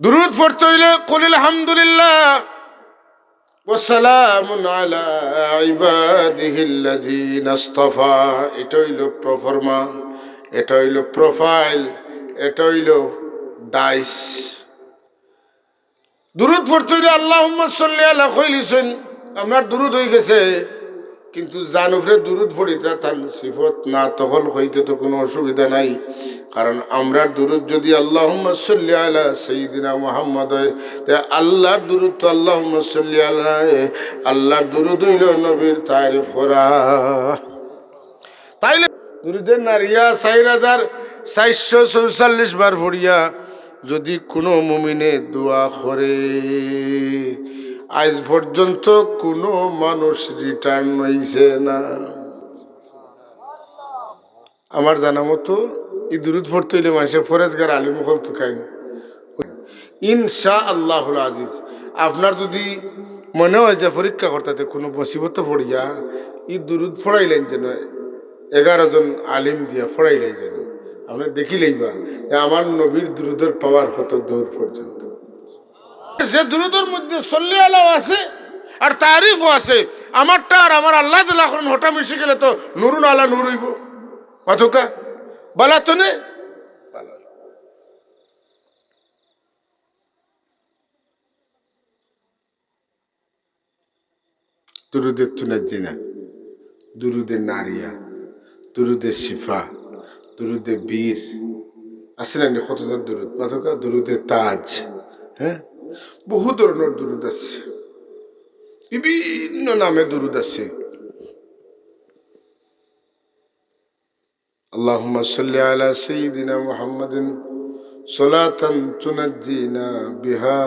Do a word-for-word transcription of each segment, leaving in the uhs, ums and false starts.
দুরুদ পড়তে অইলে কুলিল হামদুলিল্লাহ ওয়া সালামুন আলা ইবাদিহিল্লাযিনা ইসতাফা। এটা অইলো প্রোফর্মা, এটা অইলো প্রোফাইল, এটা অইলো ডাইস। দুরুদ পড়তে অইলে আল্লাহুম্মা সাল্লি আলা কইলিছইন, আপনার দুরুদ অইগেছে। কিন্তু যান উপরে দুরুদ পড়িতরা তান সিফত না তখন কইতে তো কুনু অসুবিধা নাই। কারণ আমরার দুরুদ যুদি আল্লাহুম্মা সাল্লি আলা সাইয়্যিদিনা মুহাম্মদ অয়, তে আল্লার দুরুদ তো আল্লাহুম্মা সাল্লি আলা, আল্লার দুরুদ অইলো নবীর তারিফ করা। তাইলে দুরুদে নারিয়া চাইর হাজার চাইরশো চৌচল্লিশ বার পড়িয়া যুদি কুনু মুমিনে দোয়া করে, আইজ পর্যন্ত কুনু মানুষ রিটার্ন অইছে না। আমার জানা মতো ই দুরুদ পড়তে অইলে মানষে ফরেজগার আলিম অকল তুকাইন। ইনশা আল্লাহুল আজিজ, আপনার যুদি মনে অয় যে পরীক্ষা করতাতে কুনু মুসিবত পড়িয়া ই দুরুদ পড়াইলাইন যেন, এগারো জন আলিম দিয়া পড়াইলাইন যেন, আপনে দেখিলাইবা যে আমার নবীর দুরুদর পাওয়ার কত দূর পর্যন্ত। যে দুরুদর মধ্যে সল্লি আলাও আছে আর তারিফও আছে, আমারটা আর আমার আল্লাহ দিলা করুন হটা মিশি গেলে তো নুরুন আলা নুর অইবো। মাতউক্কা, বালা তো নে? বালা অইবো। দুরুদে তুনাজ্জিনা, দুরুদে নারিয়া, দুরুদে শিফা, দুরুদে বীর, আছে না নি কত জাত দুরুদ? মাতউক্কা, দুরুদে তাজ, হ্যাঁ, বহু ধরনর দুরুদ আছে, বিভিন্ন নামে দুরুদ আছে। اللهم صل على سيدنا محمد صلاة تنجينا بها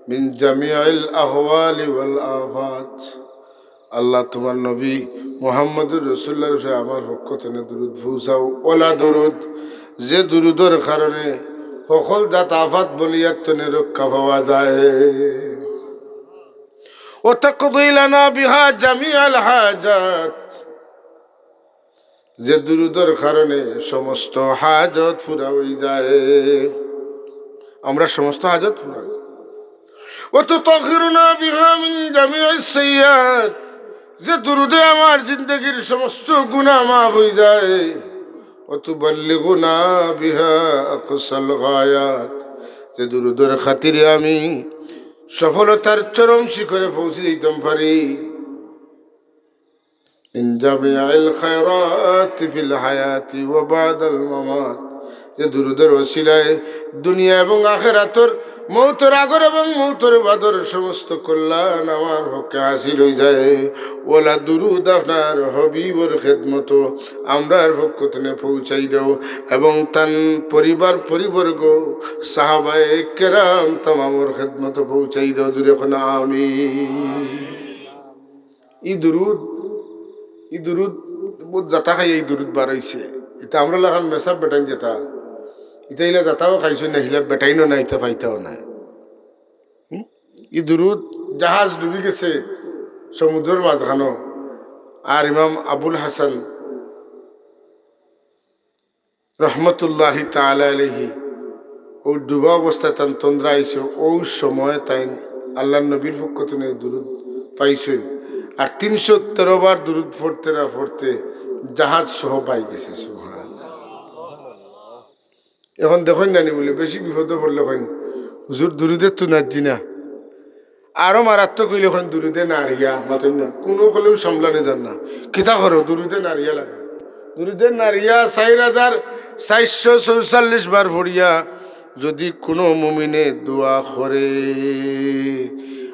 من جميع الأهوال والآفات। আল্লাহ, তুমার নবী মুহাম্মদুর রাসূলুল্লাহর উপরে আমার পক্ষ থনে দুরুদ পৌঁছাও, ওলা দুরুদ, যে দুরুদর কারণে হকল জাত আফাত বলিয়াত থনে রক্ষা পাওয়া যায়। وتقضي لنا بها جميع الحاجات। যে দুরুদর কারণে সমস্ত হাজত পুরা অই যায়, আমরার সমস্ত হাজত পুরা অই যায়। وتطهرنا بها من جميع السيئات। যে দুরুদে আমার জিন্দেগির সমস্ত গুনাহ মাফ অই যায়। وتبلغنا بها أقصى الغايات। যে দুরুদর খাতিরে আমি সফলতার চরম শিখরে পৌঁছি যাইতাম পারি। من جميع الخيرات في الحياة وبعد الممات। যে দুরুদর ওসিলায় দুনিয়া এবং আখেরাতর, মৌতর আগর এবং মৌতর বাদর সমস্ত কল্যাণ আমার পক্ষে হাসিল অই যায়। ওলা দুরুদ আপনার হাবিবর খেদমতো আমরার পক্ষ থনে পৌঁছাই দেও এবং তান পরিবার পরিবর্গ, সাহাবায়ে কেরাম তামামর খেদমতো পৌঁছাই দেও। জুরে কইন আমিন। ই দুরুদ, ই দুরুদ বউত জাতা খাইয়া ই দুরুদ বার অইছে। ইতা আমরার লাখান মেসাব বেটাইন যেতা, ইতা ইলা জাতাও খাইছইন না, হিলা বেটাইনও না, ইতা পাইতাও না। হুম? ই দুরুদ জাহাজ ডুবি গেছে সমুদ্রর মাঝখানো, আর ইমাম আবুল হাসান রহমতুল্লাহি তাআলা আলাইহি, অউ ডুবা অবস্থায় তান তন্দ্রা আইছে, অউ সময় তাইন আল্লাহর নবীর পক্ষ থনে দুরুদ পাইছইন। আর তিনশো তেরো বার দুরুদ পড়তে না পড়তে জাহাজ সহ বাই গেছে। সুবহানাল্লাহ। এখন দেখইন না নি বুলে, বেশি বিপদো পড়লে কইন, "হুজুর, দুরুদে তুনাজ্জিনা।" আরো মারাত্মক অইলে কইন দুরুদে নারিয়া, মাতইন না। কুনু অকলেউ সামলানি যার না। কিতা করো, দুরুদে নারিয়া লাগে। দুরুদে নারিয়া চাইর হাজার চাইরশো চৌচল্লিশ বার পড়িয়া যুদি কুনু মুমিনে দোয়া করে,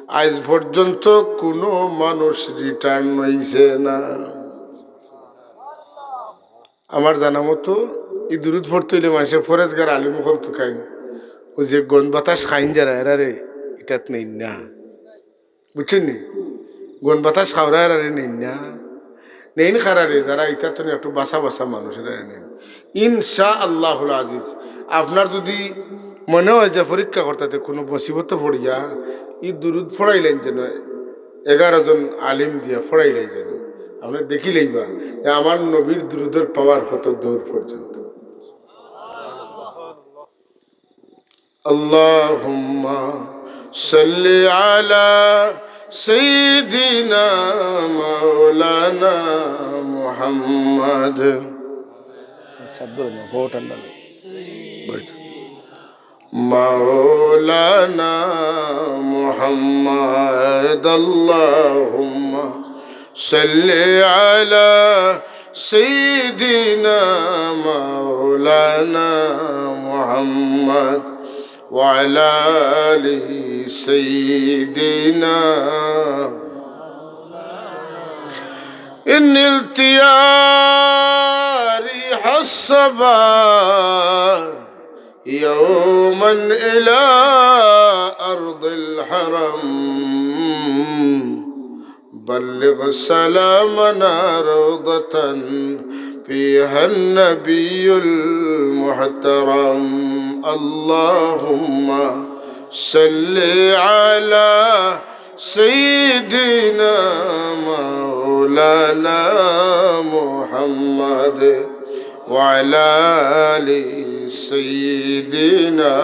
আইজ পর্যন্ত কুনু মানুষ রিটার্ন অইছে না। আমার জানা মতো ই দুরুদ পড়তে অইলে মানষে ফরেজগার আলিম অকল তুকাইন। অউ যে গন্ধ বাতাস খাইন যারা, এরারে ইটাত নেইন না। বুঝছইন নি? গন্ধ বাতাস খাওরা এরারে নেইন না। নেইন কারারে, যারা ইতার থনে একটু বাছা বাছা মানুষ, এরারে নেইন। ইনশা আল্লাহুল আজিজ, আপনার যুদি মনে অয় যে পরীক্ষা করতাতে কুনু মুসিবতো পড়িয়া ই দুরুদ পড়াইলাইন যেন, এগারো জন আলিম দিয়া পড়াইলাইন যেন, আপনে দেখিলাইবা যে আমার নবীর দুরুদর পাওয়ার কত দূর পর্যন্ত। اللهم صل على سيدنا مولانا محمد. مولانا محمد، اللهم صل على سيدنا مولانا محمد وعلى آل سيدنا. إن نلت يا ريح الصبا يوما إلى أرض الحرم، بلغ سلامنا روضة فيها النبي المحترم. اللهم صل على سيدنا مولانا محمد وعلى آل سيدنا